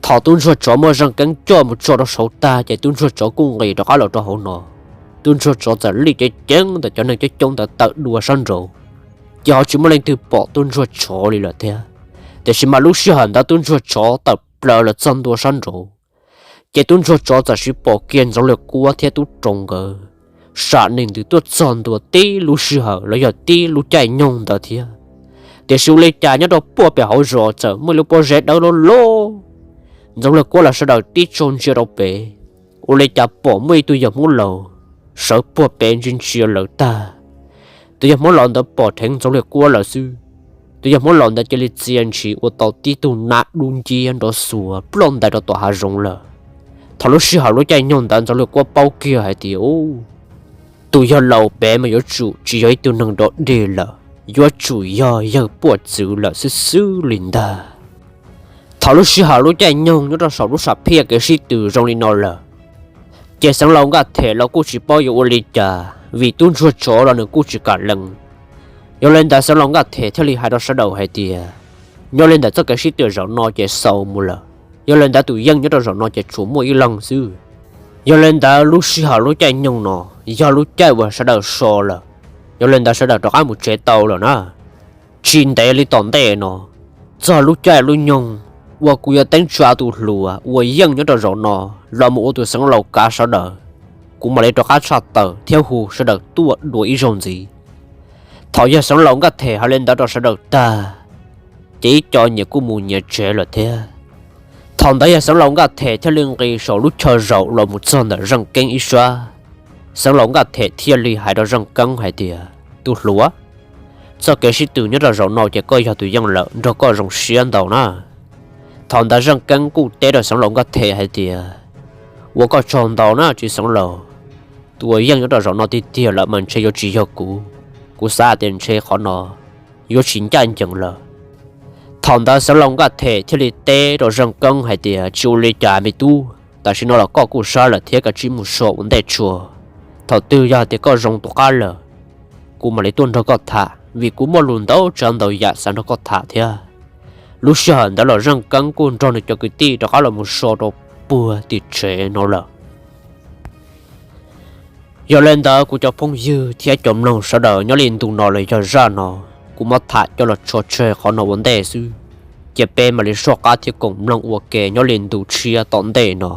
Thaum tub ntsuag tsov muab Zeej Keeb coj mus tso rau saud tag ces tub ntsuag tsov kuj nqis rov qab los rau hauv no. Tub ntsuag tsov txawm lij ceev ceev ntawm cov neeg coob coob ntawd tawm dua sab nraud, ces ho tsis muaj leej twg pom tub ntsuag tsov li lawm thiab. Tiam sis mas lub sij hawm ntawd tub ntsuag tsov tawm plaws los txog ntua sab nraud, ces tub ntsuag tsov txawm siv pom kiag Ntxoov Liag Kuab thiab Tub Roo nkawd sam nees ntws tuaj txog ntua tib lub sij hawm los yog tib lub caij nyoog ntawd thiab. Tiam sis ua li cas nyob rau puag pem hauv zos txawm muaj ib lub pob zeb dawb loj loj, Ntxoov Liag Kuab lawv sawv daws tib tsaug ntsia rau pem, ua li cas pom muaj ib tug yawg Hmoob laus sawv puag pem ntsia ntsia lawv tag. Tus yawg Hmoob laus ntawd pom dheev Ntxoov Liag Kuab lawm xwb, tus yawg Hmoob laus ntawd cia li txia ntshis ua tau tib tug nab dub nciab nrov xuas ploj ntais rau tom hav zoov lawm. Thaum lub sij hawm lub caij nyoog ntawd Ntxoov Liag Kuab paub kiag hais tias, u, tus yawg laus pem mas yuav tsum tsis yog ib tug neeg dog dig lawm, yuav tsum yog yawg Puaj Txwv lawm xwb xwb li ntag. Thaum lub sij hawm lub caij nyoog nyob rau saum lub sam phiaj kev sib tw zoo li no lawm, ces Xeev Laus Nkaj Them los kuj tsis paub yuav ua li cas, vim tub ntsuag tsov los nws kuj tsis kam lees. Yog li ntawd Xeev Laus Nkaj Them thiaj li hais rau sawv daws hais tias, nyob li ntawm txoj kev sib tw zaum no ces xaus mus lawm. Yog li ntawd tus yeej nyob rau zaum no ces tsuas muaj ib leeg xwb. Yog li ntawd lub sij hawm lub caij nyoog no yog lub caij uas sawv daws so lawm. Yog li ntawd sawv daws rov qab mus tsev tau lawm na. Tsis ntev li tom ntej no, txog lub caij lub nyoog uas kuv yuav teeb tsa tus hluas uas yeej nyob rau zaum no los mus ua tus Xeev Laus kav sawv daws, kuv mam li rov qab tshaj tawm thiab hu sawv daws tuaj dua ib zaug ntxiv. Thaum yawg Xeev Laus Nkaj Them hais li ntawd rau sawv daws tag, ces ib co nyias kuj mus nyias tsev lawm thiab. Thaum ntawd yawg Xeev Laus Nkaj Them thiaj li nqis saum lub chaw zaum los mus txog ntawm Zeej Keeb ib sab. Xeev Laus Nkaj Them thiaj li hais rau Zeej Keeb hais tias, tus hluas, txoj kev sib tw nyob rau zaum no ces koj yog tus yeej lawm, nrog koj zoo siab ntau na. Thaum ntawd Zeej Keeb kuj teb rau Xeev Laus Nkaj Them hais tias, ua koj tsaug ntau na txiv Xeev Laus, tus uas yeej nyob rau zaum no tiag tiag lawm mas ntshe yuav tsis yog kuv. Kuv xav hais tias ntshe qhov no yuav tsis ncaj ncees lawm. Thaum ntawd Xeev Laus Nkaj Them thiaj li teb rau Zeej Keeb hais tias, tsis ua li cas me tub, tam sim no los koj kuj sab lawm thiab, kav tsij mus so ua ntej tso. Thaum twg yog hais tias koj zoo tus qab lawm, kuv mam li tuaj nrog koj tham, vim kuv muaj lus ntau tsav ntau yam xav nrog koj tham thiab. Lub sij hawm ntawd los Zeej Keeb kuj nrog nws cov kwv tij rov qab los mus so rau puag tim tsev no lawm. Yog li ntawd kuv cov phooj ywg thiab cov mloog sawv daws, nyob li ntu no los yog zaj no, kuv muab tham coj los tso tseg qhov no ua ntej xwb. Cia peb mam li soj qab thiab koom mloog ua ke nyob li ntu tshiab tom ntej no.